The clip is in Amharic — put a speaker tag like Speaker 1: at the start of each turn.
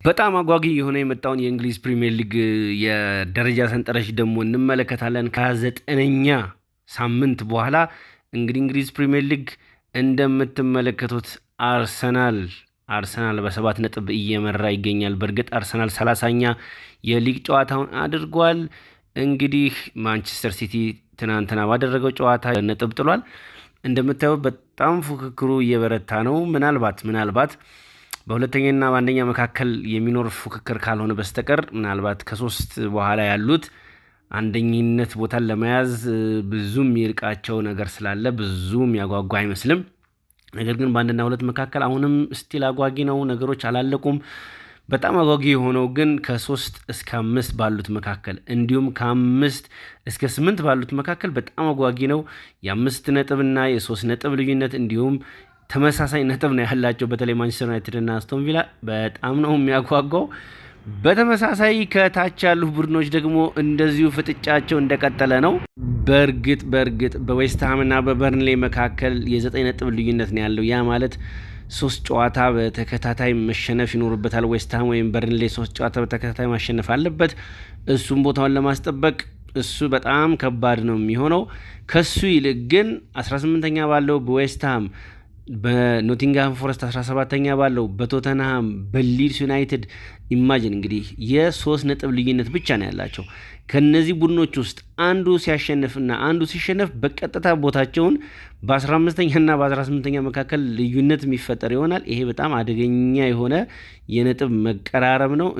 Speaker 1: በጣም አጓጊ የሆነ የመጣውን የእንግሊዝ ፕሪምየር ሊግ የደረጃ ሰንጠረዥ ደግሞ እንመለከታለን። ከ9ኛ ሳምንት በኋላ እንግዲህ እንግሊዝ ፕሪምየር ሊግ እንደምትመለከቱት አርሰናል በ7 ነጥብ እየመራ ይገኛል። በእርግጥ አርሰናል 30ኛ የሊግ ጨዋታውን አድርጓል። እንግዲህ ማንቸስተር ሲቲ ትናንትና ባደረገው ጨዋታ ነጥብ ጥሏል። እንደምታዩት በጣም ፉክክሩ እየበረታ ነው። ምናልባት በሁለተኛና በአንደኛ መካከል የሚኖር ፉክክር ካልሆነ በስተቀር ምናልባት ከሶስት በኋላ ያሉት አንደኝነት ቦታን ለመያዝ ብዙ የሚርቃቸው ነገር ስላለ ብዙ የሚያጓጓ አይመስልም። ነገር ግን በአንድና ሁለት መካከል አሁንም still አጓጊ ነው። ነገሮች አላለቁም። በጣም አጓጊ የሆነው ግን ከ3 እስከ 5 ባሉት መካከል እንዲሁም ከ5 እስከ 8 ባሉት መካከል በጣም አጓጊ ነው። የ5 ነጥብና የ3 ነጥብ ልዩነት እንዲሁም ተመሳሳይ ነጥብ ነው ያላቸው። በተለይ ማንቸስተር ዩናይትድ እና አስቶን ቪላ በጣም ነው የሚያጓጓው። በተመሳሳይ ከታች ያሉ ቡድኖች ደግሞ እንደዚሁ ፍጥጫቸው እንደቀጠለ ነው። በእርግጥ በዌስትሃም እና በበርንሌ መካከል የ9 ነጥብ ልዩነት ነው ያለው። ያ ማለት 3 ጨዋታ በተከታታይ መሸነፍ ይኖርበታል። ዌስትሃም ወይም በርንሌ 3 ጨዋታ በተከታታይ ማሸነፍ አለበት። እሱም ቦታውን ለማስጠበቅ እሱ በጣም ከባድ ነው የሚሆነው። ከሱ ይልቅ ግን 18ኛ ባለው በዌስትሃም፣ በኖቲንግሃም ፎረስት 17ኛ ባለው፣ በቶተንሃም፣ በሊድስ ዩናይትድ imagine እንግዲህ የ3 ነጥብ ልዩነት ብቻ ነው ያላቸው። ከነዚህ ቡድኖች ውስጥ አንዱ ሲያሸንፍና አንዱ ሲሸነፍ በቀጥታ ቦታቸውን በ15ኛና በ18ኛ መካከል ልዩነት የሚፈጠር ይሆናል። ይሄ በጣም አደገኛ የሆነ የነጥብ መቀራረብ ነው።